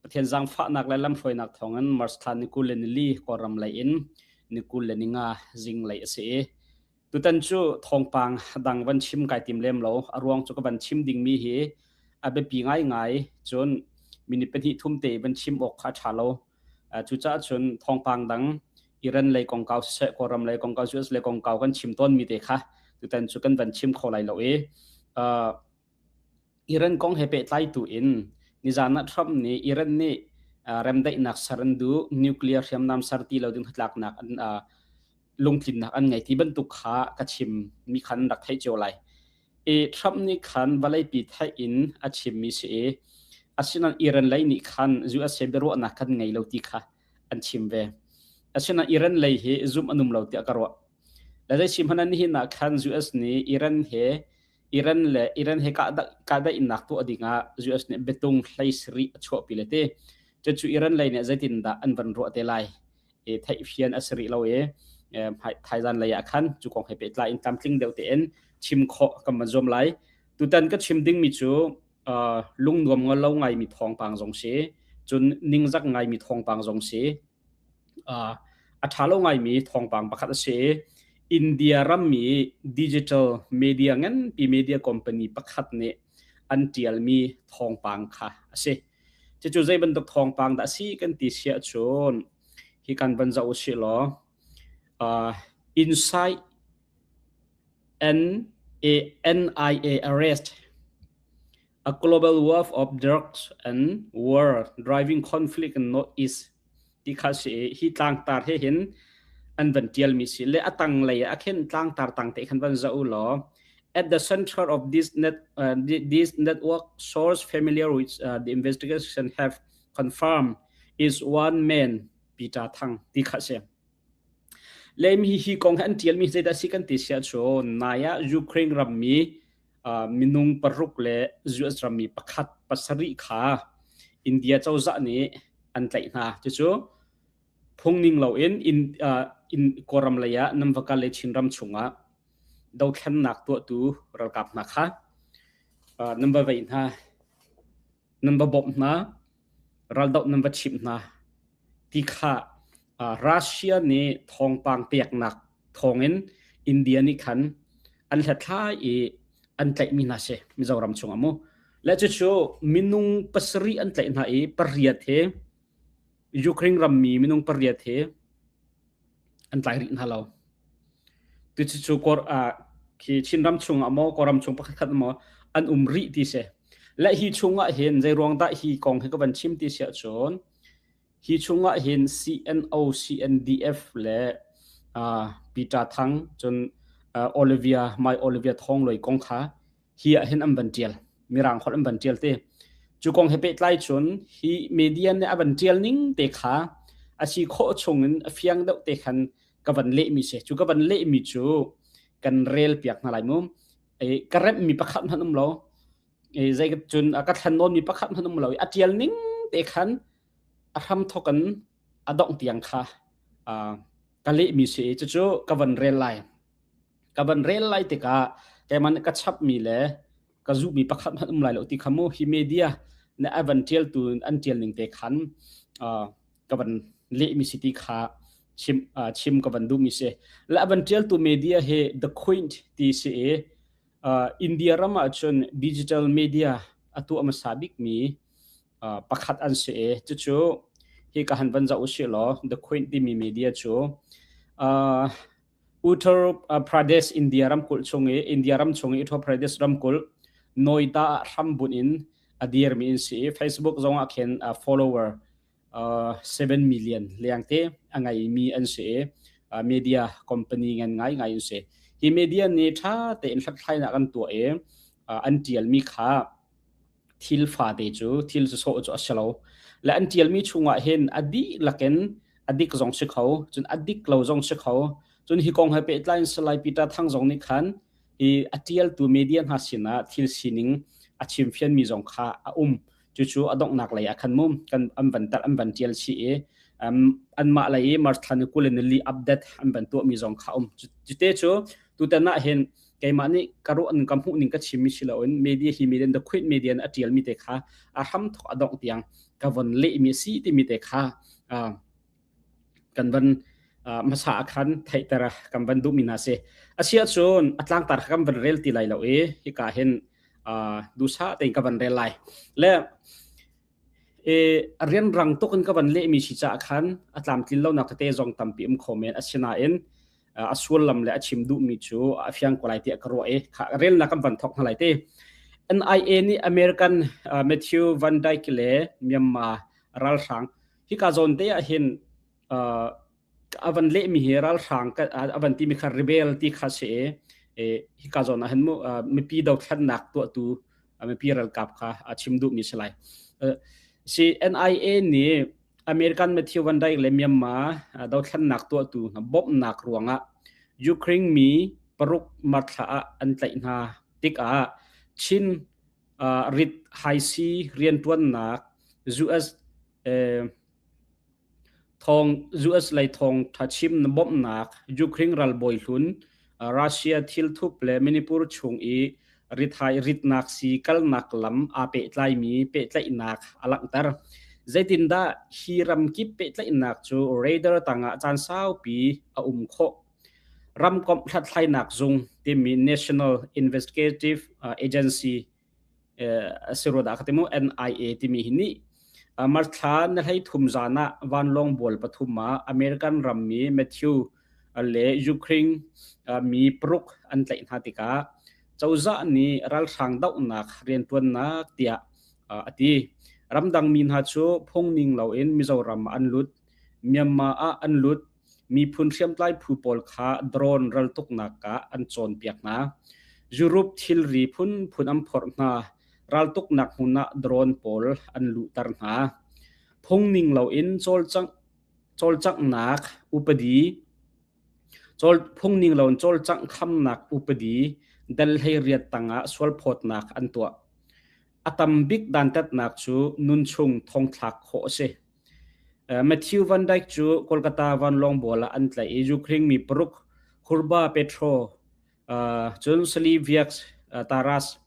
Pathian zaangfahnak le lamhruainak thawngin March thla ni 24 Kawlram lei in ni 25 zing lei a si i tutan cu thawngpang dang van chim kai tim lem lo. A ruang cu ka van chim dingmi hi a biapi ngaingai, cun minute pahnih thum te van chim awk kha a ṭha lo. Cucaah cun thawngpang dang Iran lei kongkau siseh, Kawlram lei kongkau, US lei kongkau kan chim tawnmi te kha tutan cu kan van chim kho lai lo i Iran kong he pehtlai tu in nizan ah Trump nih Iran nih remdaihnak ser an duh, nuclear hriamnam ser ti lo ding hnatlaknak an lungtlinnak an ngei ti bantuk kha ka chim mi khan rak theih cio lai. I Trump nih khan vawleipi theih in a chimmi si i asinain Iran lei nih khan US he biaruahnak kan ngei lo ti kha an chim ve. Asinain Iran lei hi zumh an um lo tiah ka ruah. Le zei chim hmanh nihin ah khan US nih Iran he Iran le Iran he kahdaihnak tuah dingah US nih biatung hlei sarih a chuahpi le ti. Cucu Iran lei nih zeitindah an van ruah te lai i theihfian a si rih lo i thaizan lei ah khan cu kong he pehtlai in tlamtling deuh tein chim khawh kan van zuam lai. Tutan ka chim dingmi cu lungnuam lo ngaimi thawngpang zong si, cun ningzak ngaimi thawngpang zong si, a ṭha lo ngaimi thawngpang pakhat a si i India rammi digital media nganpi media company pakhat nih an ṭialmi thawngpang kha a si. Cucu zei bantuk thawngpang dah a si kan ti si ahcun hi kan van zoh usih law Inside NIA arrest a global wolf of drugs and war driving conflict in Northeast ti kha si i hi tlangtar he hin an van tialmi si le a tanglei ah khin tlangtar tang te khan van zoh u law at the center of this net this network, source familiar with the investigation have confirmed, is one man, Peter Thang ti kha si. Le mi hi kong hi an tialmi zeidah si kan ti siah cun nai ah Ukraine rammi minung paruk le US rammi pakhat pasarih kha India cozah nih an tlaih hna. Cucu phungning loin in, in Kawlram lei ah nan va kal i Chinram chungah dothlennak tuahtu ralkap hna kha nan va veih hna, nan va bawmh hna, raldoh nan va chimh hna ti kha Russia nih thawngpang peknak thawngin India nih khan an hlathlai i an tlaihmi hna si Mizoram chungah mu. Le cucu minung pasarih an tlaih hna i pariat he Ukraine rammi minung pariat he an tlai rih hna lo. Tucu kor khi Chinram chungah maw Kawlram chung pakhat khat maw an um rih ti si. Le hi chungah hin zei ruang dah hi kong hi ka van chim ti si ahcun hi chungah hin CNO, CNDF le Peter Thang cun Olivia Mai Olivia Thong Loi kong kha hi ah hin an van tial, mirang holh an van tial te. Cu kong he pehtlai cun hi media nih a van tial ning te kha a si khawh chung in a fiang deuh te khan ka van lehmi si. Cu ka van lehmi cu kan rel piak hna lai mu. E, ka remhmi pakhat hmanh um lo. E, zei cun a ka thlen nawnmi pakhat hmanh um lo. A tial ning te khan a hram thok in a dongh tiang kha ka lehmi si i cucu ka van rel lai. Ka van rel lai tikah keimah nih ka chapmi le ka zuhmi pakhat hmanh um lai lo ti kha mu hi media nih a van ṭialtu an ṭial ning te khan ka van lehmi si ti kha chim chim ka van duhmi si. Le a van ṭialtu media hi The Quint ti si i India ram ahcun digital media a tuah hmasa bikmi pakhat an si i cucu hi ka han van zoh usih law The Quint timi media cu Uttar Pradesh India ramkulh chung i India ram chung i Uttar Pradesh ramkulh Noida ah hrambunh in a dirmi an si i Facebook zong ah khin follower 7 million lengte a ngeimi an si i media company ngan ngaingai an si. Hi media nih ṭha tein hlathlainak an tuah i an ṭialmi kha thil fate cu thil sawsawh cu a si lo. Le an ṭialmi chungah hin a dihlak in a dik zong si kho, cun a dik lo zong si kho. Cun hi kong he pehtlai in Salai Peter Thang zong nih khan hi a ṭialtu media hna sinah thil sining a chimfianmi zong kha a um. Cucu a donghnak lei ah khan mu kan an van tar an van ṭial chih i. Anmah lei i March thla ni 20 ni li update an van tuahmi zong kha um. Cute cu tutan ah hin keimah nih ka ruah ning ka hmuh ning ka chimmi si loin media hi media the queen media a tialmi te kha a hram thok a dongh tiang ka von lehmi si timi te kha kan van hmasa ah khan theihter kan van duhmi hna si. Asi ahcun a tlangtar kha kan van rel ti lai lo i hika hin duhsah tein ka van rel lai. Le rianrang tuk in ka van lehmi si caah khan a tlamtlin lonak tete zong tampi um kho men. Asinain a sullam le a chim duhmi cu a fiang ko lai tiah ka ruah i relnak kan van thok hna lai te. NIA nih American Matthew Van Dyke le Myanmar ralhrang hika zawn te ah hin a van lehmi hi ralhrang a van timi kha rebel ti kha si i hika zawn ah hin mu mipi dothlennak tuahtu mipi ralkap kha a chim duhmi si lai. Si NIA nih American Matthew Van Dyke le Myanmar dothlennak tuahtu hna bawmhnak ruangah Ukraine mi paruk Marthla ah an tlaih hna tikah Chin rit haisi riantuannak US Thawng US lei thawngtha chim na bawmhnak Ukraine ralbawi hlun Russia thilthup le Manipur chung i rithai ritnak sii kalnak lam aa pehtlaimi pehtlaihnak a langhter. Zeitindah hi ramkip pehtlaihnak cu radar tangah caan saupi a um khawh? Ramkomh hlathlainak zung timi National Investigative Agency a si rua dah ka ti mu NIA timi hi nih March thla na hlei thum zan ah vanlawng bual pathum ah American rammi Matthew le Ukraine mi paruk an tlaih hna tikah cozah nih ralhrang dohnak riantuannak tiah a ti. Ramdang mi hna cu phungning loin Mizoram ah an lut, Myanmar ah an lut, miphun hriamtlai phu pawl kha drone raltuknak ah an cawnpiak hna. Europe thilri phunphun an phorh hna. Raltuknak hmun ah drone pawl an luhter hna. Phungning loin cawlcanghnak upadi phungning loin cawlcangh khamnak upadi dal 18 tangah sualphawtnak an tuah. A tam bik dantatnak cu nunchung thongthlak khawh a si. Matthew Van Dyke cu Kolkata vanlawng bual ah an tlaih i Ukraine mi paruk Hurba Petro, cun Sliviak Taras,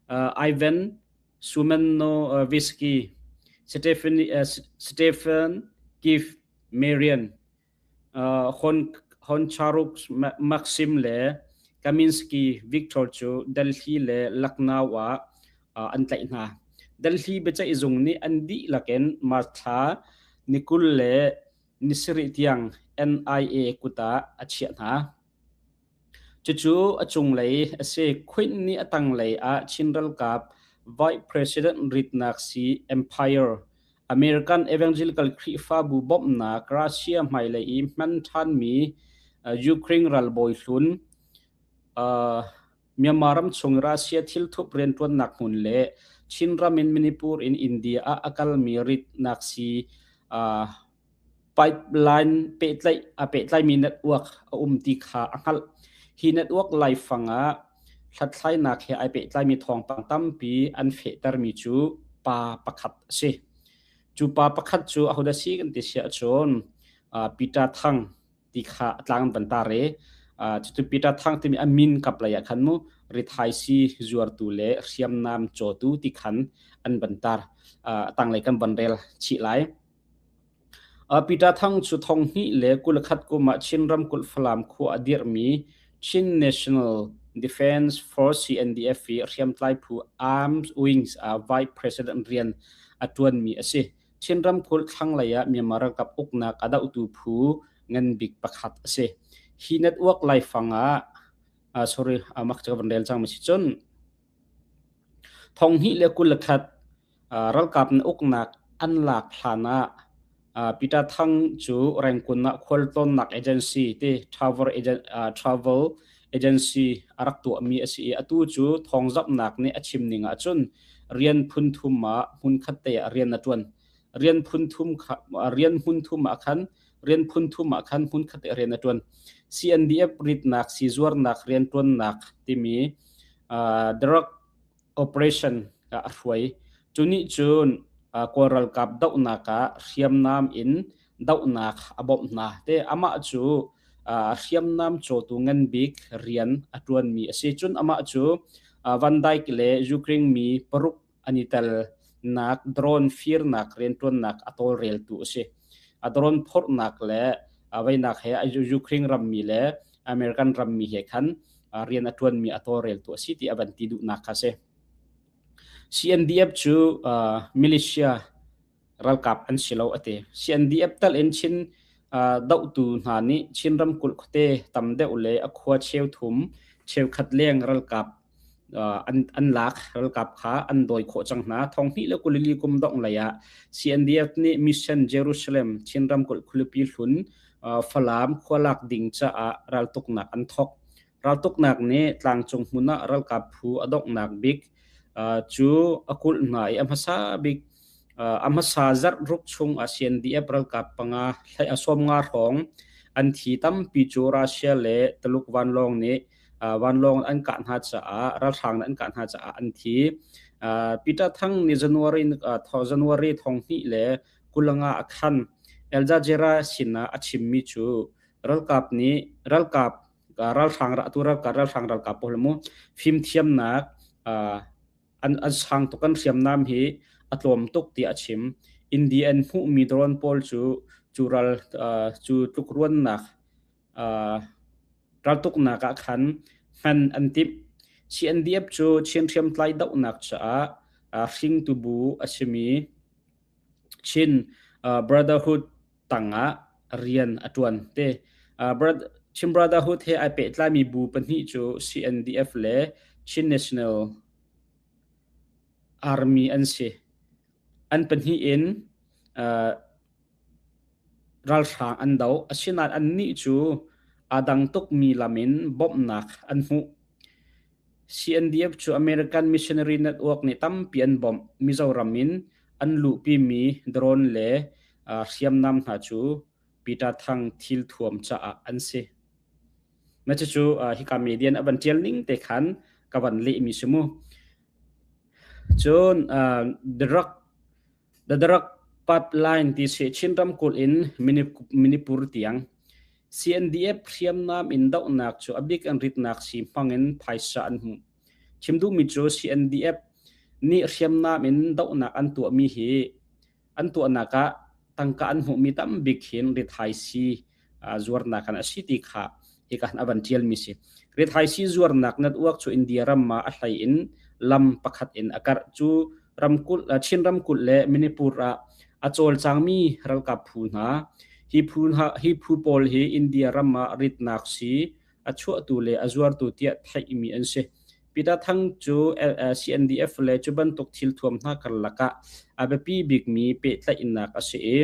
Ivan Sumenovisky, Stephen Keith Marian, Honcharuk Maxim le Kaminsky Viktor cu Delhi le Lucknow ah an tlaih hna. Delhi biaceihzung nih an dihlak in March thla ni 27 tiang NIA kut ah a chiah hna. Cucu a cunglei a si. Quinn nih a tanglei ah Chin ralkap Vice President ritnak sii Empire American Evangelical Khrihfabu bawmhnak Russia hmailei i hman ṭhanmi Ukraine ralbawi hlun Myanmar ram chung Russia thilthup rianṭuannak hmun le Chinram in Manipur in India ah a kalmi ritnak sii pipeline pehtlaih a pehtlaimi network a um ti kha a hngalh. Hi network laifang ah hlathlainak he ai pehtlaimi thawngpang tampi an fehtermi cu pa pakhat a si. Cu pa pakhat cu ahodah si kan ti si ahcun Peter Thang ti kha a tlang an van tar i cucu Peter Thang timi a min kap lei ah khan mu rithaisi zuartu le hriamnam cawtu ti khan an van tar. A tanglei kan van rel chih lai. Peter Thang cu 2021 kum ah Chin ramkulh Falam khua a dirhmi Chin National Defence Force CNDF i hriamtlai phu Armed Wings ah Vice President rian a ṭuanmi a si. Chin ramkulh thlanglei ah Myanmar ralkap uknak a dohtu phu nganbik pakhat a si. Hi network laifang ah sorry mak cu ka van rel cang mi si cun 2021 Ralkap na uknak an lak hlan ah Peter Thang cu Rangoon ah khualtlawnnak agency ti travel agency a rak tuahmi a si i atu cu thawngzamhnak nih a chim ning ahcun rian phun thum ah hmunkhat te ah rian a ṭuan. Rian phun thum kha rian hmun thum ah khan rian phun thum ah khan hmunkhat te rian a ṭuan. CNDF ritnak sizuarnak rianṭuannak timi drug operation a hruai. Cu nih cun Kawl ralkap dohnak ah hriamnam in dohnak a bawmh hna. Te amah cu hriamnam cawtu ngan bik rian a ṭuanmi a si. Cun amah cu Van Dijk le Ukraine mi paruk an i telnak drone firnak rianṭuannak a tawlreltu a si. A drone phorhnak le veinak he Ukraine rammi le American rammi he khan rian a ṭuanmi a tawlreltu a si ti a van ti duhnak kha a si. CNDF cu militia ralkap an si lo a ti. CNDF tal in Chin dohtu hna nih Chin ramkulh khuate tam deuh le a khua cheuthum cheukhat leng ralkap an lak ralkap kha an dawi khawh cang hna. Thonghnih le 22 kum dongh lei ah CNDF nih Mission Jerusalem Chin ramkulh khualipi hlun Falam khua lak ding caah raltuknak an thawk. Raltuknak nih tlangcung hmun ah ralkap phu a donghnak bik cu a kulh hna i a hmasa bik a hmasa zarh ruk chung ah CNDF ralkap panga hlei a 50 hrawng an thi. Tampi cu Russia le Tuluk vanlawng nih vanlawng an kah hna caah ralhrang nih an kah hna caah an thi. Peter Thang nih January 2025 ah khan Al Jazeera sinah a chimmi cu ralkap nih ralkap ralhrang atu ralhrang ralkap pawl mu fimthiamnak an sang tuk, an hriamnam hi a tlawm tuk tiah a chim. India an hmuhmi drone pawl cu cu ral cu tlukruannak raltuknak ah khan hman an timh. CNDF cu Chin hriamtlai dohnak caah hringtu bu a simi Chin Brotherhood tangah rian a ṭuan te. Chin Brotherhood he ai pehtlaimi bu pahnih cu CNDF le Chin National Army an si. An pahnih in ralhrang an doh. Asinain annih cu aa dang tukmi lam in bawmhnak an hmuh. CNDF cu American Missionary Network nih tampi an bawmh. Mizoram in an luhpimi drone le hriamnam hna cu Peter Thang thilthuam caah an si. Na cucu hika media a van ṭial ning te khan ka van lehmi si mu. Cun the drug pipeline ti si Chin ramkulh in Manipur tiang CNDF hriamnam in dohnak cu a bik an ritnak si hmang in phaisa an hmuh. Chim duhmi cu CNDF nih hriamnam in dohnak an tuahmi hi an tuahnak ah tangka an hmuhmi tambik hin rithaisii zuarnak an a si ti kha hika a van ṭialmi si. Rithaisii zuarnak network cu India ram ah a hlei in lam pakhat in a karh. Cu ramkulh Chin ramkulh le Manipur ah a cawlcangmi ralkap phu hna hi phu pawl hi India ram ah ritnak sii a chuahtu le a zuartu tiah theihmi an si. Peter Thang cu CNDF le cu bantuk thilthuam hna karlak ah a biapi bikmi pehtlaihnak a si i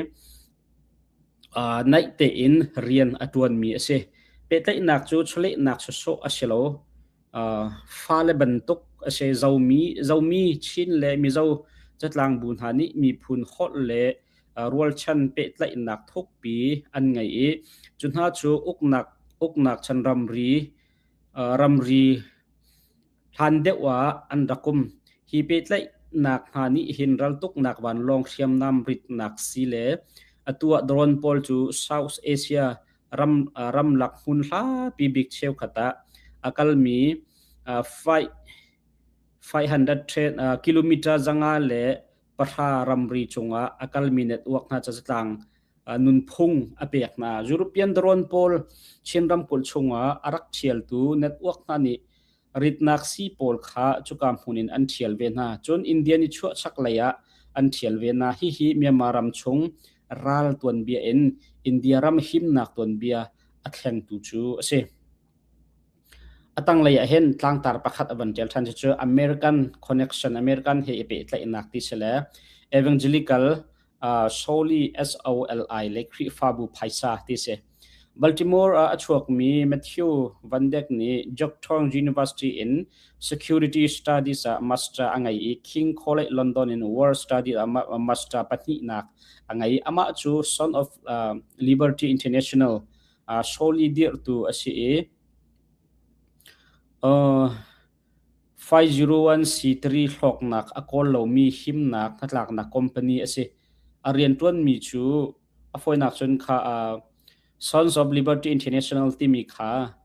naih tein rian a ṭuanmi a si. Pehtlaihnak cu chawlehnak sawsawh a si lo. Fale bantuk a si. Zomi, Chin le Mizo zatlangbu hna nih miphun holh le rualchan pehtlaihnak thukpi an ngei i cu hna cu uknak chan ramri hlan deuh ah an rak um. Hi pehtlaihnak hna nih hin raltuknak vanlawng hriamnam ritnak sii le atu ah drone pawl cu South Asia ramlak hmun hlapi bik cheukhat ah a kalmi 500 kilometer 510 ramri cungah a kalmi network hna cu zatlang nunphung a pek hna. European drone pawl Chin ramkulh chungah a rak ṭhialtu network hna nih ritnak sii pawl kha cuka hmun in an ṭhial ve hna. Cun India ni chuah chaklei ah an ṭhial ve hna. Hihi Myanmar ram chung ral tuanbia in India ram himnak tuanbia a thlengtu cu a si. A tanglei ah hin tlangtar pakhat a van ṭial ṭhan. Cucu American Connection, American he i pehtlaihnak ti si le Evangelical Soli SOLI le Khrihfabu phaisa ti si. Baltimore ah a chuakmi Matthew Van Dek nih Georgetown University in Security Studies ah master a ngei i King College London in World Studies ah master pahnihnak a ngei. Amah cu Son of Liberty International Soli dirhtu a si i 501c3 hlawknak a kawl lomi himnak hnatlaknak company a si. A rianṭuanmi cu A fawinak cun kha Sons of Liberty International timi kha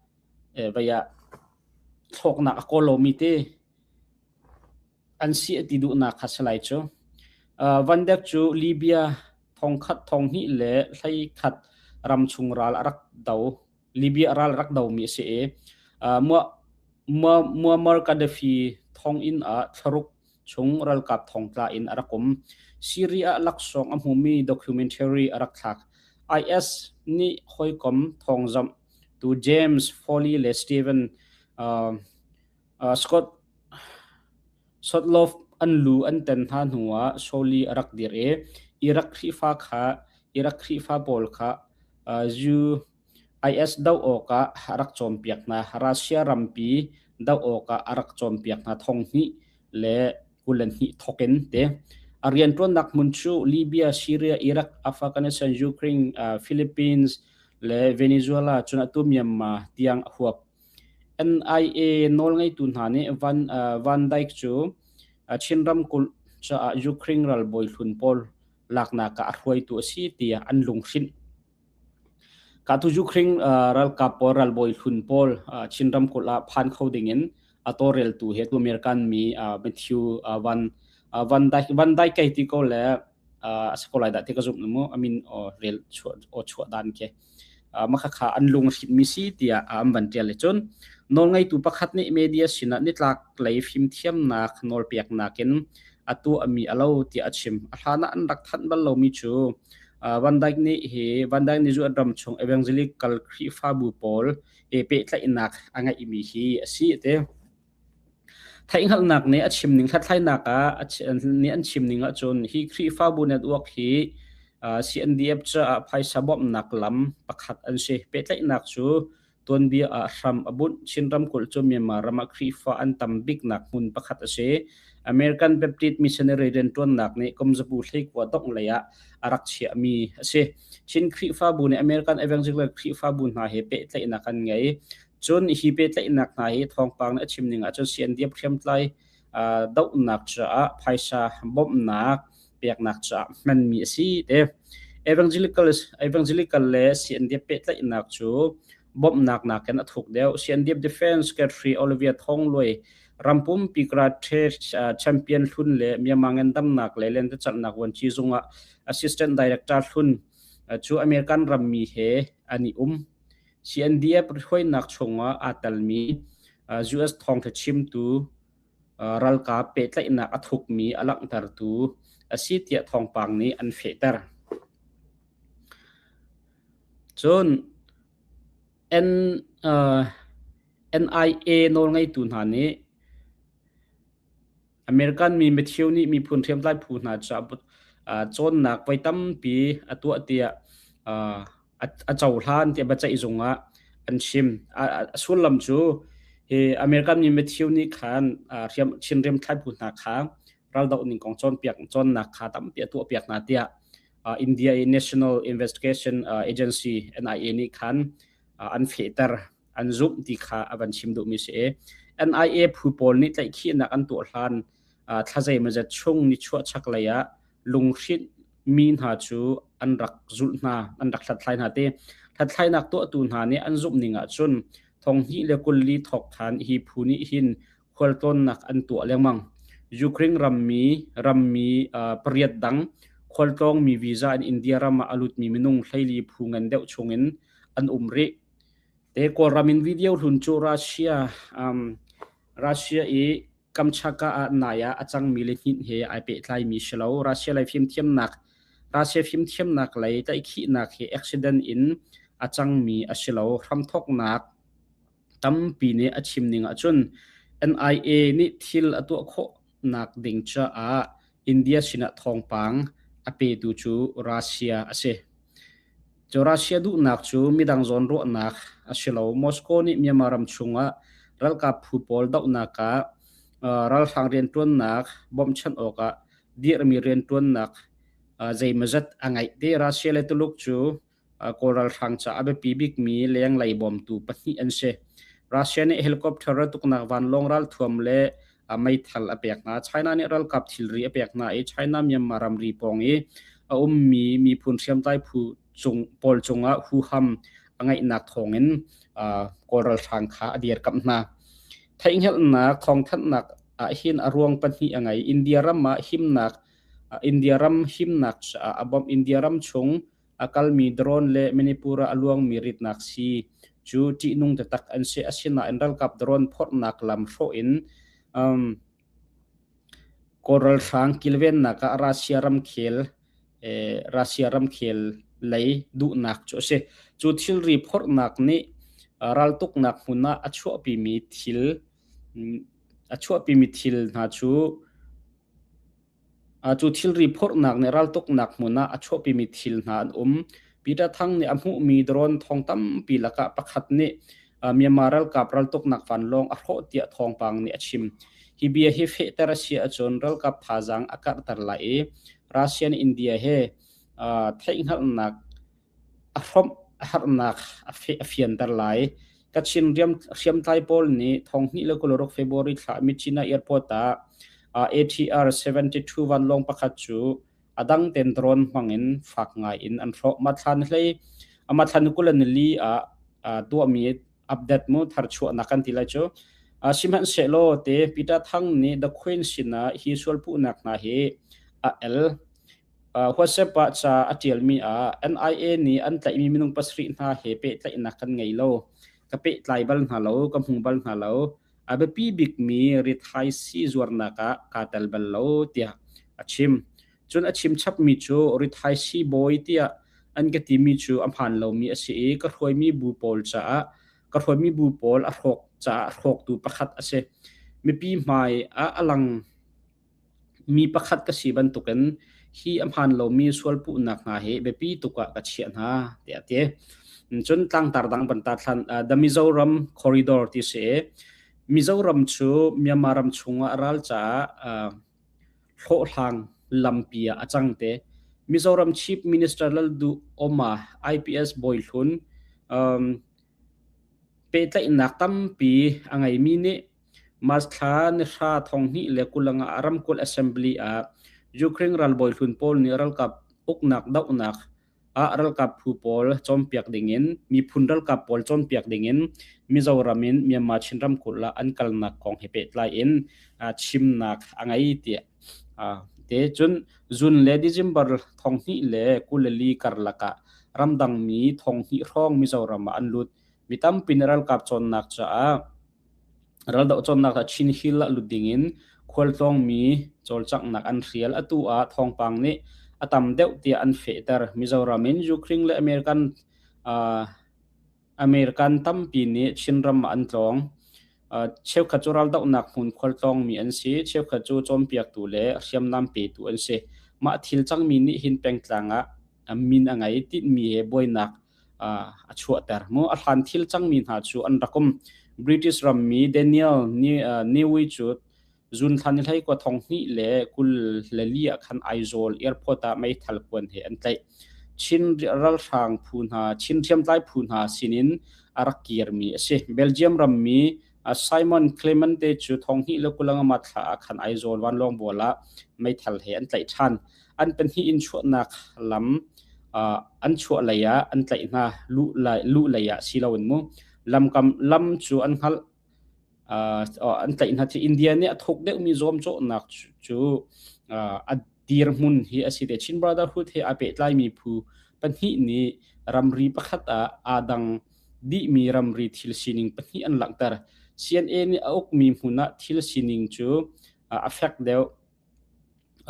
vei ah thlawknak a kawl lomi te an si a ti duhnak kha si lai cu. Van Dek cu Libya thongkhat thonghnih le hleikhat ramchung ral a rak do. Libya ral rak domi a si i Muammar Gaddafi thonginn ah thlaruk chung ralkap thongtla in a rak um. Syria ah laksawng a hmumi documentary a rak thlak. IS nih hawikom thawngzamh tu James Foley le Steven Scott Sotloff an lu an ten hna hnuah Soli a rak dir i Iraq Khrihfa kha Iraq Khrihfa pawl kha IS doh awkah a rak cawnpiak hna. Russia rampi doh awkah a rak cawnpiak hna 2012 thawk in te. A rianṭuannak hmun cu Libya, Syria, Iraq, Afghanistan, Ukraine, Philippines le Venezuela cun atu Myanmar tiang a huap. NIA nawlngeitu hna nih Van Dyke cu Chin ramkulh caah Ukraine ralbawi hlun pawl laknak ah a hruaitu a si tiah an lunghrinh. Ka tu Ukraine ralkap pawl ralbawi hlun pawl Chin ramkulh ah phan kho dingin a tawlreltu hi atu American mi Matthew Van Dyke Van Dyke kai ti ko le a si ko lai dah ti ka zumh mu a min rel chuah dan khi. Makhakha an lunghrinh mi si tiah an van ṭial i cun nawlngeitu pakhat nih media sinah nitlak lei fimthiamnak nawlpeknak in a tuahmi a lo tiah a chim. A hlan ah an rak thanh bal lomi cu Van Dyke nih hi Van Dyke nih zu ram chung evangelical Khrihfabu pawl he pehtlaihnak a ngeihmi hi a si a ti. Theihhngalhnak nih a chim ning hlathlainak ah nih an chim ning ahcun hi Khrihfabu network hi CNDF caah phaisa bawmhnak lam pakhat an si. Pehtlaihnak cu tuanbia ah hram a bunh. Chin ramkulh cu Myanmar ram ah Khrihfa an tam biknak hmun pakhat a si. American Baptist Missionary rianṭuannak nih kumzabu hleikua dongh lei ah a rak chiahmi a si. Chin Khrihfabu nih American Evangelical Khrihfabu hna he pehtlaihnak an ngei. Cun hi pehtlaihnak hna hi thawngpang nih a chim ning ahcun CNDF hriamtlai dohnak caah phaisa bawmhnak peknak caah hmanmi a si te. Evangelical le CNDF pehtlaihnak cu bawmhnak nakin a thuk deuh. CNDF Defense Secretary Olivia Thong Luai rampumpi karate champion hlun le Myanmar ngandamnak le lentecelhnak vuanci zung ah Assistant Director hlun cu American rammi he an i um. CNDF hruainak chungah aa telmi US thawngṭha chimtu ralkap pehtlaihnak a thukmi a langhtertu a si tiah thawngpang nih an fehter. Cun N, NIA nawlngeitu hna nih American mi Matthew nih miphun hriamtlai phu hna caah cawnnak voi tampi a tuah tiah a cohlan tiah biaceihzung ah an chim. A sullam cu hi American mi Matthew nih khan Chin hriamtlai phu hna kha raldoh ning kong cawnpiak cawnnak kha tampi a tuahpiak hna tiah India i National Investigation Agency NIA nih khan an fehter. An zumh ti kha a van chim duhmi si i NIA phu pawl nih tlaihkhihnak an tuah hlan thla zeimawzat chung nichuah chaklei ah lunghrinh mi hna cu an rak zulh hna, an rak hlathlai hna ti. Hlathlainak tuahtu hna nih an zumh ning ahcun 2024 thawk khan hi phu nih hin khualtlawnnak an tuah lengmang. Ukraine rammi pariat dang khualtlawngmi visa in India ram ah a lutmi minung 14 phu ngan deuh chungin an um rih. Te Kawlram in video hlun cu Russia i Kamchatka ah nai ah a cangmi lihninh he ai pehtlaimi si lo. Russia lei fimthiamnak Russia fimthiamnak lei tlaihkhihnak hi accident in a cangmi a si lo. Hramthawknak tampi nih a chim ning ahcun NIA nih thil a tuah khawhnak ding caah India sinah thawngpang a petu cu Russia a si. Cu Russia duhnak cu midang zawnruahnak a si lo. Moscow nih Myanmar ram chungah ralkap phu pawl dohnak ah ralhrang rianṭuannak bawmhchanh awkah dirhmi rianṭuannak zeimawzat a ngeih ti. Russia le Tuluk cu Kawl ralhrang caah a biapi bikmi lenglei bawmtu pahnih an si. Russia nih helicopter raltuknak vanlawng ralthuam le meithal a pek hna. China nih ralkap thilri a pek hna i China Myanmar ramri pawng i a ummi miphun hriamtlai phu cung pawl cungah huham a ngeihnak thawngin Kawl ralhrang kha a dirkamh hna. Theihhngalhnak thawngthanhnak ahhin a ruang pahnih a ngei. India ram ah himnak India ram himnak caah a bawmh. India ram chung a kalmi drone le Manipur ah a luangmi ritnak sii cu ṭihnung taktak an si. Asinain ralkap drone phorhnak lam hrawh in Kawl ralhrang kilvennak ah Russia ramkhel lei duhnak cu a si. Cu thilri phorhnak nih raltuknak hmun ah a chuahpimi thil hna cu Cu thilri phorhnak nih raltuknak hmun ah a chuahpimi thil hna an um. Peter Thang nih a hmuhmi drone thong tampi lakah pakhat nih Myanmar ralkap raltuknak vanlawng a hrawh tiah thawngpang nih a chim. Hi bia hi fehter a si ahcun ralkap thazaang a karhter lai i Russia nih India he theihhngalhnak a hrawmh a harnak a fianter lai. Kachin hriamtlai pawl nih 2026 February thla Myitkyina Airport ah ATR 72 vanlawng pakhat cu a dang ten drone hmang in fak ngai in an hrawh. Mathlan 24 ah tuahmi update mu tharchuahnak kan ti lai cu. Sihmanhsehlaw te Peter Thang nih The Queen sinah hi sualpuhnak hna hi a el. WhatsApp ah ca a ṭialmi ah NIA nih an tlaihmi minung pasarih hna he pehtlaihnak kan ngei lo. Ka pehtlai bal hna lo, ka hmu bal hna lo. A biapi bikmi rithaisii zuarnak ah kaa tel bal lo tiah a chim. Cun a chim chapmi cu rithaisii bawi tiah an ka timi cu a hmaan lomi a si i ka hruaimi bu pawl caah ka hruaimi bu pawl a hrawk caah hrawktu pakhat a si. Mipi hmai ah a lang Mi pakhat ka si bantukin hi a hmaan lomi sualpuhnak hna hi biapi tuk ah ka chiah hna tiah a ti. Cun tlangtar dang van ta thlan The Mizoram Corridor ti si i Mizoram cu Myanmar ram chungah ral caah hlawhhlang lampi ah a cang te. Mizoram Chief Minister Lalduhoma IPS bawi hlun pehtlaihnak tampi a ngeimi nih March thla nihra 2020 ah ramkulh assembly ah Ukraine ralbawi hlun pawl nih ralkap uknak dohnak ah ralkap phu pawl cawnpiak dingin miphun ralkap pawl cawnpiak dingin Mizoram in Myanmar Chin ramkulh ah an kalnak kong he pehtlai in chimnak a ngei tiah te cun June le December 2024 karlak ah ramdangmi 2000 hrawng Mizoram ah an lut. Mi tampi nih ralkap cawnnak caah Raldoh cawnnak ah Chin Hill ah lut dingin khualtlawngmi cawlcanghnak an hrial. Atu ah thawngpang nih a tam deuh tiah an fehter. Mizoram in Ukraine le American tampi nih Chinram ah an tlawng. Cheukhat cu raldohnak hmun khualtlawngmi an si, cheukhat cu cawnpiaktu le hriamnam petu an si. Mah thil cangmi nih hin pengtlang ah min a ngei. Tinhmi he buainak a chuahter. Mu a hlan thil cangmi hna cu an rak um. British rammi Daniel Newey cu June thla ni hlei kua thong hnih le 24 ah khan Aizawl airport ah meithal kuan he an tlaih. Chin ralhrang phu hna, Chin hriamtlai phu hna sinin a rak kirmi a si. Belgium rammi Simon Clemente cu thong hnih le kulanga thla ah khan Aizawl vanlawng bual ah meithal he an tlaih ṭhan. An pahnih in chuahnak lam an chuah lei ah an tlaih hna. Luh lei ah si loin mu lamkam lam cu an hngalh an tlaih hna. India nih a thuk deuhmi zuamcawhnak cu a dirhmun hi a si te. Chin Brotherhood he aa pehtlaimi phu pahnih nih ramri pakhat ah aa dang dihmi ramri thil sining pahnih an langhter. CNA nih a ukmi hmun ah thil sining cu a fek deuh.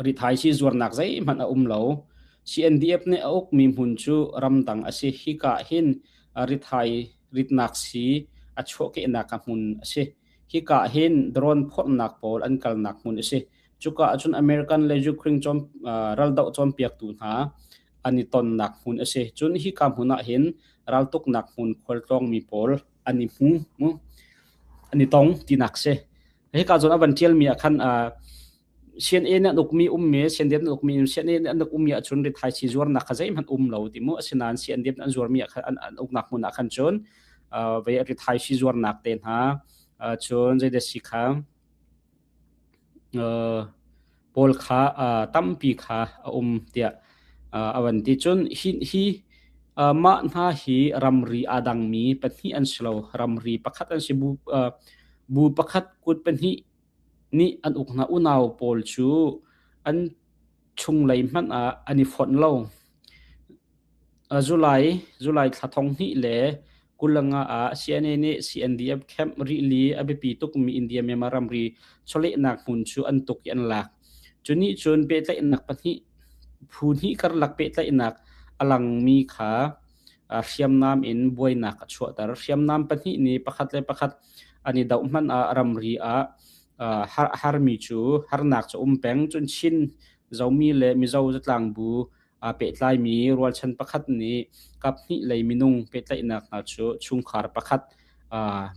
Rithaisii zuarnak zeihmanh a um lo. CNDF nih a ukmi hmun cu ramdang a si. Hika hin rithai ritnak sii a chuahkehnak a hmun a si. Hika hin drone phorhnak pawl an kalnak hmun a si. Cuka ahcun American le Ukraine raldoh cawnpiaktu hna an i tonnak hmun a si. Cun hika hmun ah hin raltuknak hmun khualtlawngmi pawl an i hmu, an i tong tinak si. Hika zawn a van ṭialmi ah khan CNA nih an ukmi ummi CNDF nih an ukmi CNA nih an ukmi ahcun rithaisii zuarnak kha zeihmanh um lo ti mu. Asinain CNDF nih an zuarmi ah khan an uknak hmun ah khan cun vei rithaisii zuarnak te hna cun zeidah si kha pawl kha tampi kha a um tiah. A van ti. Cun hi mah hna hi ramri aa dangmi pahnih an si lo. Ramri pakhat an si. Bu pakhat kut pahnih nih an uk hna. Unau pawl cu an chunglei hmanh ah an i fonh lo. July thla 2025 ah CNA nih CNDF camp rili a biapi tukmi India-Myanmar ramri chawlehnak hmun cu an tuk i an lak. Cu nih cun pehtlaihnak pahnih phu hnih karlak pehtlaihnak a langmi kha hriamnam in buainak a chuahter. Hriamnam pahnih nih pakhat le pakhat an i doh hmanh ah ramri ah harmi cu harnak cu um peng. Cun Chin Zomi le Mizo zatlangbu aa pehtlaimi rualchan pakhat nih kaphnih lei minung pehtlaihnak hna cu chungkhar pakhat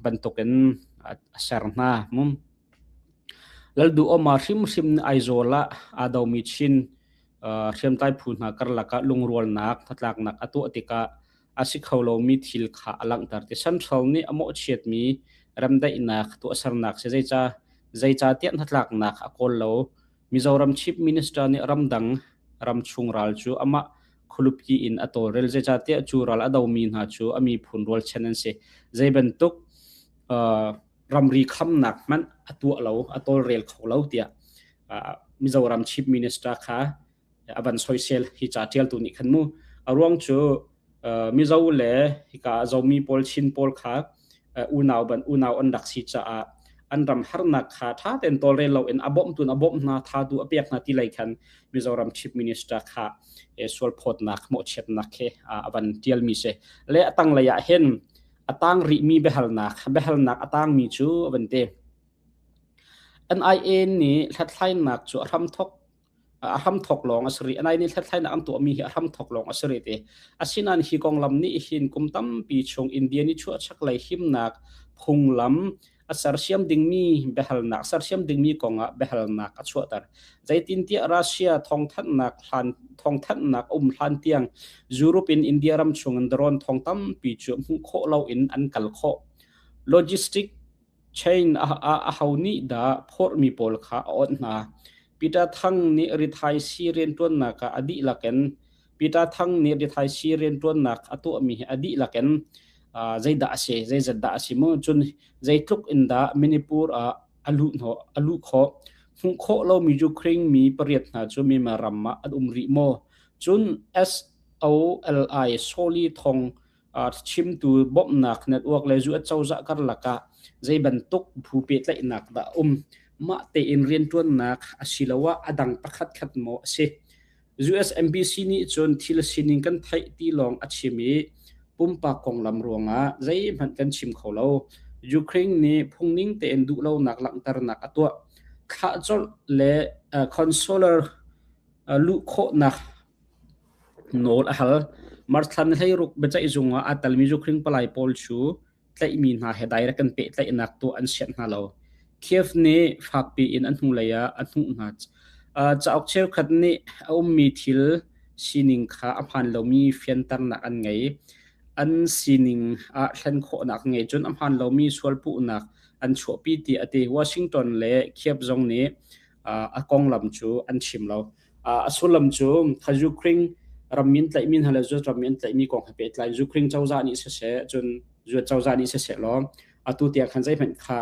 bantukin a ser hna. Lalduhoma hrimhrim nih Aizawl ah aa domi Chin hriamtlai phu hna karlak ah lungrualnak hnatlaknak a tuah tikah a si kho lomi thil kha a langhter. Ti Central nih a mawhchiatmi remdaihnak tuahsernak si zeicahtiah hnatlaknak a kawl lo. Mizoram Chief Minister nih ramdang ramchung ral cu amah khualupi in a tawlrel, zeicahtiah cu ral a domi hna cu a miphun rualchan an si. Zei bantuk ramri khamnak hmanh a tuah lo, a tawlrel kho lo tiah Mizoram Chief Minister kha a van soisel hi ca ṭialtu nih khan mu. A ruang cu Mizo le hika Zomi pawl, Chin pawl kha unau ban unau an rak si caah an ram harnak kha ṭha tein tawlrel loin a bawmhtu in a bawmh hna, thatu a pek hna ti lei khan Mizoram Chief Minister kha sualphawtnak, mawhchiatnak khi a van ṭialmi si. Le a tanglei ah hin a tang rihmi biahalnak, biahalnak a tangmi cu a van ti. NIA nih hlathlainak cu a hramthok a hramthok lawng a si rih. Anai nih hlathlainak an tuahmi hi a hramthok lawng a si rih ti. Asinain hi konglam nih hin kum tampi chung India nih chuahchaklei himnak phunglam a sersiam dingmi biahalnak sersiam dingmi kongah biahalnak a chuahter. Zeitintiah Russia thawngthanhnak hlan thawngthanhnak um hlan tiang Europe in India ram chung in drone thong tampi cu hmuh khawh loin an kal khawh. Logistic Chain aho nih dah phorhmi pawl kha a awnh hna? Peter Thang nih rithaisii rianṭuannak ah a dihlak in Peter Thang nih rithaisii rianṭuannak a tuahmi hi a dihlak in zeidah a si, zeizat dah a si mu? Cun zeitluk in dah Manipur ah a luh a luh khawh? Hmuh khawh lomi Ukraine mi pariat hna cu Myanmar ram ah an um rih maw? Cun SOLI Soli Thong chimtu bawmhnak network le US cozah karlak ah zei bantuk phu pehtlaihnak dah a um? Mah tein rianṭuannak asiloah a dang pakhatkhat maw a si? US MBC nih cun thil sining kan theih ti lawng a chim i pumpak konglam ruangah zeihmanh kan chim kho lo. Ukraine nih phungning tein duhlonak langhternak a tuah. Thlah colh le consular luh khawhnak nawl a hal. March thla ni 16 biaceihzung ah aa telmi Ukraine palai pawl cu tlaihmi hna he direct an pehtlaihnak tuah an sianh hna lo. Kiev nih fakpi in a hnulei ah a hnuh hna. Cauk cheukhat nih a ummi thil sining kha a hmaan lomi fianternak an ngei. An sining ah thlen khawhnak ngei cun a hmaan lomi sualpuhnak an chuahpi tiah a ti. Washington le Kiev zong nih a konglam cu an chim lo. A sullam cu kha Ukraine rammi an tlaihmi hna le US rammi an tlaihmi kong he pehtlai in Ukraine cozah nih siseh cun US cozah nih siseh law atu tiang khan zeihmanh kha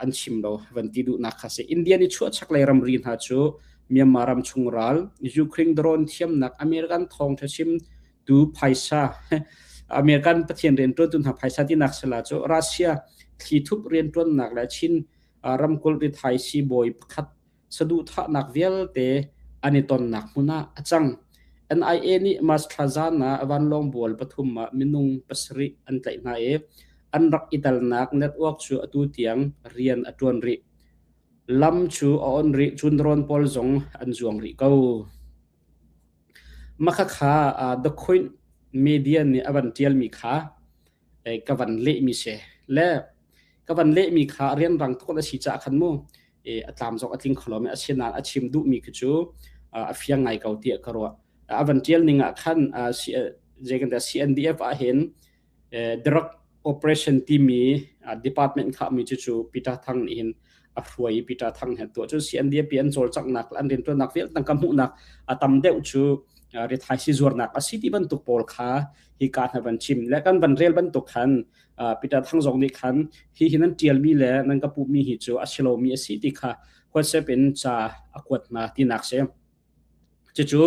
an chim lo van ti duhnak kha si. India nih chuah chaklei ramri hna cu Myanmar ram chung ral Ukraine drone thiamnak American thawngtha chim tu phaisa American pathian riantuantu hna phaisa tinak sila cu Russia thlithup riantuannak le Chin ramkulh rithai siibawi pakhat saduhthahnak vialte an i tonnak hmun ah a cang. NIA nih March thla zan ah vanlawng bual pathum ah minung pasarih an tlaih hna i an rak i telnak network cu atu tiang rian a ṭuan rih. Lam cu a on rih, cun drone pawl zong an zuang rih ko. Makhakha The Queen Media nih a van ṭialmi kha ka van lehmi si. Le ka van lehmi kha rianrang tuk a si caah khan mu a tlam zong a tling kho lo mi asinain a chim duhmi khi cu a fiang ngai ko tiah ka ruah. A van ṭial ning ah khan CNDF ah hin drug operation timi department kha mi cu Peter Thang nih hin a hruai i Peter Thang he tuah cun CNDF an cawlcanghnak an rianṭuannak vialte tangka hmuhnak a tam deuh cu rithaisi zuarnak a si ti bantuk pawl kha hi ka hna van chim le kan van rel bantuk khan Peter Thang zong nih khan hi hi nan tialmi le nan ka puhmi hi cu a si lomi a si ti kha WhatsApp in ca a kuat hna tinak si. Cucu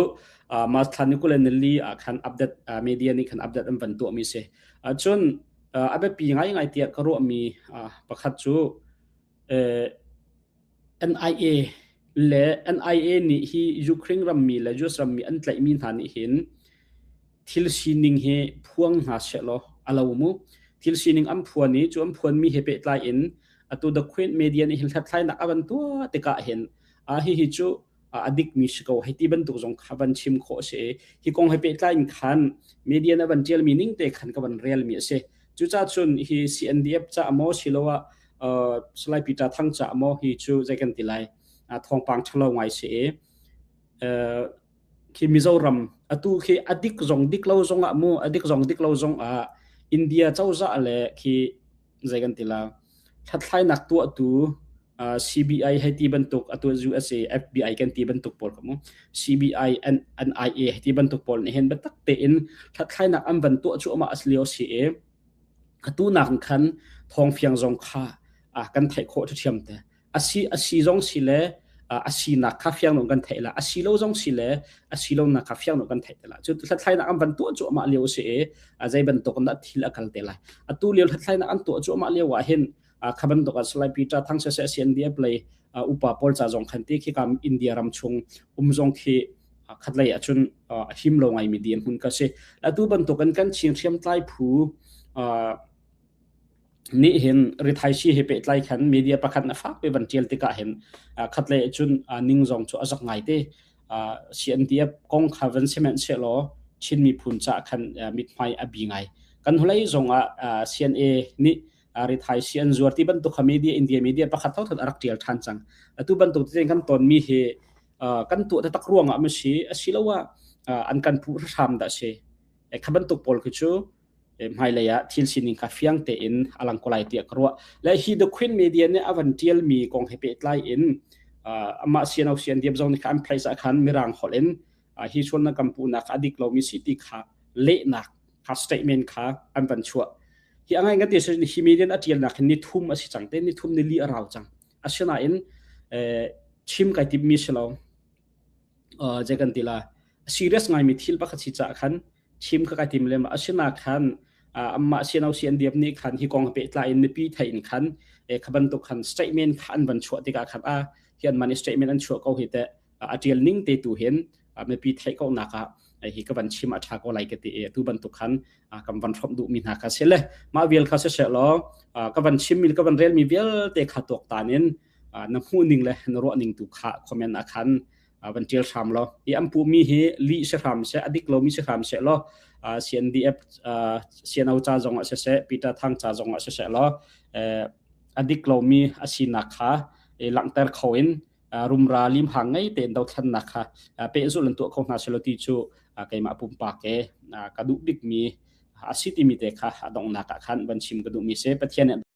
March thla ni 24 ah khan update media nih khan update an van tuahmi si. Cun a biapi ngaingai tiah ka ruahmi pakhat cu NIA le NIA nih hi Ukraine rammi le US rammi an tlaihmi hna nih hin thil sining hi phuang hna sehlaw a lo mu. Thil sining an phuan i cu an phuanmi he pehtlai in atu The Queen Media nih hin hlathlainak a van tuah tikah hin a hihi cu a dikmi si ko hei ti bantuk zong kha van chim khawh a si i hi kong he pehtlai in khan media na van ṭialmi ning te khan ka van relmi a si. Cucaah cun hi CNDF ca maw siloah Salai Peter Thang ca maw hi cu zei kan ti lai thawngpang ṭhalo ngai si i khi Mizoram atu khi a dik zong dik lo zong ah mu a dik zong dik lo zong ah India cozah le khi zei kan ti la hlathlainak tuahtu CBI hei ti bantuk atu USA FBI kan ti bantuk pawl ka mu CBI NIA hei ti bantuk pawl nih hin biatak tein hlathlainak an van tuah cu amah aslio si i atu nak khan thawngfiang zong kha kan theih khawh ṭhiam te asi asi zong si le a sinak kha fiang lo kan theih la a si lo zong si le a si lo nak kha fiang lo kan theih te la cu hlathlainak an van tuah cu amah lio si i zei bantuk in dah thil a kal te lai atu lio hlathlainak an tuah cu amah lio ah hin kha bantuk ah Salai Peter Thang sese CNDF lei upa pawl ca zong khan ti khi kam India ram chung um zong khi khatlei ahcun a him lo ngai mi dir hmun ka si atu bantuk in kan Chin hriamtlai phu nih hin rithaisi he pehtlai khan media pakhat na fak pe van tial tikah hin khatlei cun ning zong cu a zak ngai te. CNDF kong kha van siment sehlaw Chin miphun ca khan mithmai a bi ngai. Kan hnulei zong ah CNA nih rithaisi an zuar ti bantuk kha media India media pakhat thothat a rak tial than cang. Atu bantuk te kan ton mi hi kan tuah taktak ruangah ma si asiloah an kan puh hram dah si. Kha bantuk pawl khi cu hmailei ah thil sining kha fiang tein a lang ko lai tiah ka ruah. Le hi The Queen Media nih a van tialmi kong he pehtlai in amah CNO CNDF zong nih kha an place ah khan mirang holh in hi sualnak kan puhnak a dik lomi si ti kha lehnak kha statement kha an van chuah. Hi a ngaingai ti hi media a tialnak hin ni thum a si cang te ni thum ni li a rau cang. Asinain chim kai timmi si lo. Je kan ti la serious ngaimi thil pakhat si caah khan chim kha kai tim lem asina khan amah CNO CNDF nih khan hi kong pehtlai in mipi thei in khan kha bantuk khan statement kha an van chuah tikah khan a hi an man statement an chuah ko hi te a tial ning te tu hin mipi theih ko nak ah hi ka van chim a tha ko lai ka ti e tu bantuk khan kan van hrom duh mi hna kha se le mah vial kha se se law ka van chim mi ka van rel mi vialte kha tuak tan in na hmuh ning le na ruah ning tu kha comment ah khan van tial hram law hi an puhmi hi lih si hram seh a dik lomi si hram seh law CNDF CNO ca zong ah siseh Peter Thang ca zong ah siseh law a dik lomi a sinak kha langhter kho in rumra limhang ngei tein dothlannak kha pehzulh in tuah kho hna selaw ti cu keimah pumpak ke ka duh bikmi a si timi te kha a donghnak ah khan van chim ka duhmi si. Pathian nih.